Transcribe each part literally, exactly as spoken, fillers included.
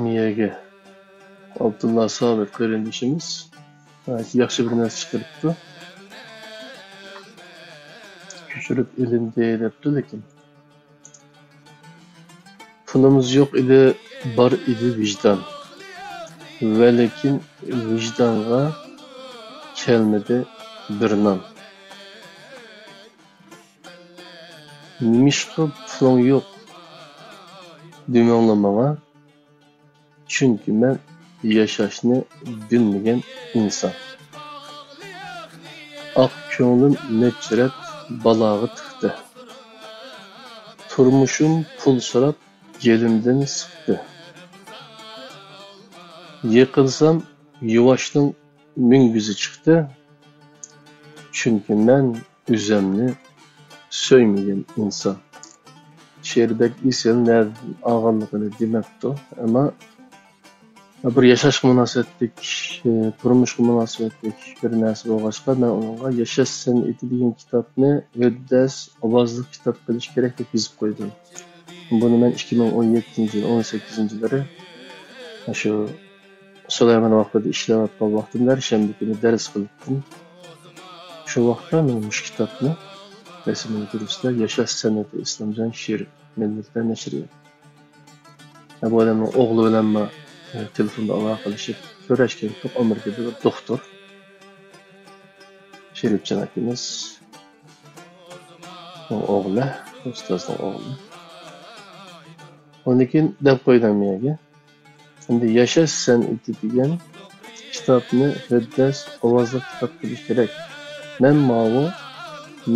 مىيەگە ئابدۇللا سابىت قېرىندىشىمىز ناھايىتى ياخشى بىر نەرسە چىقىرىپتۇ. كۆچۈرۈپ ئېلىندى دەپتۇ، لېكىن پۇلىمىز يوق ئىدى، بار ئىدى ۋىجدان. ۋەلىكىن ۋىجدانغا كەلمىدى بىر نان. نېمىشقا پۇلۇڭ يوق دېمەڭلار ماڭا، چۈنكى مەن ياشاشنى بىلمىگەن ئىنسان. ئاق كۆڭلۈم نەچچە رەت بالاغا تىقتى. تۇرمۇشۇم پۇل سوراپ گېلىمدىن سىقتى. يىقىلسام يۇۋاشنىڭ مۈڭگۈزى چىقتى. چۈنكى مەن ئۆزۈمنى سۆيمىگەن ئىنسان. شېئىر بەك ئېسىل، نەدىن ئالغانلىقىنى دېمەپتۇ. ئەمما بىر ياشاشقا مۇناسىۋەتلىك، ئى، تۇرمۇشقا مۇناسىۋەتلىك بىر نەرسە بولغاچقا، مەن ئۇنىڭغا ياشاش سەنئىتى دېگەن كىتابنى ھۆددەس ئاۋازلىق كىتاب قىلىش كېرەك دەپ يېزىپ قويدۇم. بۇنى مەن ئىككى مىڭ ئون يەتتىنچى يىل، ئون سەككىزىنچى يىللىرى شۇ سۇلايمان ۋاقتىدا ئىشلەۋاتقان ۋاقتىمدا ھەر شەنبە كۈنى دەرس قىلىپتىم. شۇ ۋاقىتتا مەن مۇشۇ كىتابنى، رەسىمىنى كۆرسىتە، ياشاش سەنئىتى ئىسلامجان شېرىپ، مىللەتلەر نەشرىياتى. بۇ ئادەمنىڭ ئوغلى بىلەنمۇ، ئە، تېلېفوندا ئالاقىلىشىپ سۆرەشكەنتۇق، ئامېرىكىدا بىر دوختۇر. شېرىپجان ئاكىمىز، ئۇنىڭ ئوغلى، ئۇستازنىڭ ئوغلى. ئۇنىڭ كېيىن دەپ قويدۇم يەرگە. ئەمدى ياشاش سەنئىتى دېگەن كىتابنى ھۆددەس ئاۋازلىق كىتاب قىلىش كېرەك. مەن ماۋۇ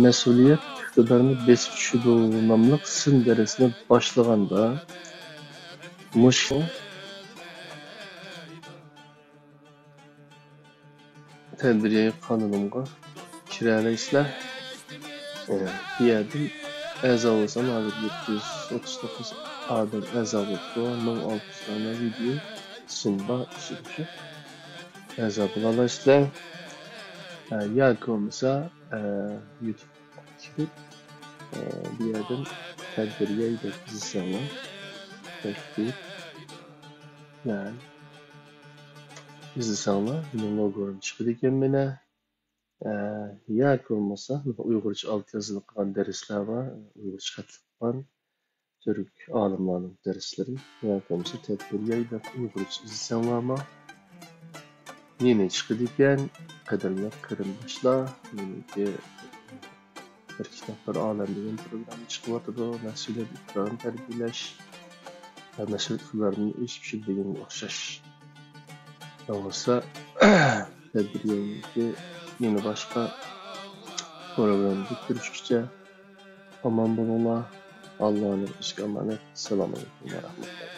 مەسئۇلىيەت ئىقتىدارنى بېسىپ چۈشىدۇ ناملىق سىن دەرسنى باشلىغاندا، مۇشۇ تەدبىرىي قانىلىمغا كىرەلەيسىلەر. ئە، بۇ يەردىن ئەزا بولسام، ھازىر يەتتە يۈز ئوتتۇز توققۇز ئادەم ئەزا بوپتۇ، مىڭ ئالتە يۈز دانە ۋىدېو سىن بار ئىچىدە شۇ. ئەزا بولالايسىلەر. ئە، ياكى بولمىسا، ئە، يۇتۇب كىرىپ، ئە، بۇ يەردىن تەدبىر ياي دەپ ئىزدىسەڭلار، تەكلىپ، يەنى ئىزدىسەڭلار، مېنىڭ لوگوم چىقىدىكەن مانا. ئە، ياكى بولمىسا، ئۇيغۇرچە ئالتە يازىلىق قىلغان دەرسلەر بار، ئۇيغۇرچە خەتلىك قىلغان تۈرك ئالىملارنىڭ دەرسلىرى، ياكى بولمىسا تەدبىر ياي دەپ ئۇيغۇرچە ئىزدىسەڭلارمۇ، يېڭى چىقىدىكەن، قەدىرلىك قېرىنداشلار. مېنىڭكى بىر كىتاب بىر ئالەم دېگەن پروگرامما چىقىۋاتىدۇ. مەسئۇلىيەت ئىقتىدارىنى تەربىيەلەش ۋە مەسئۇلىيەت ئىقتىدارىنى ئۆسۈپ چۈشىدۇ دېگەنگە ئوخشاش. بولمىسا، تەدبىر ياينىڭكى يەنە باشقا پروگراممىدا كۆرۈشكىچە ئامان بولۇڭلار. ئاللانىڭ ئۆزىگە ئامانەت. ئەسسالامۇ ئەلەيكۇم ۋە رەھمەتۇللاھ.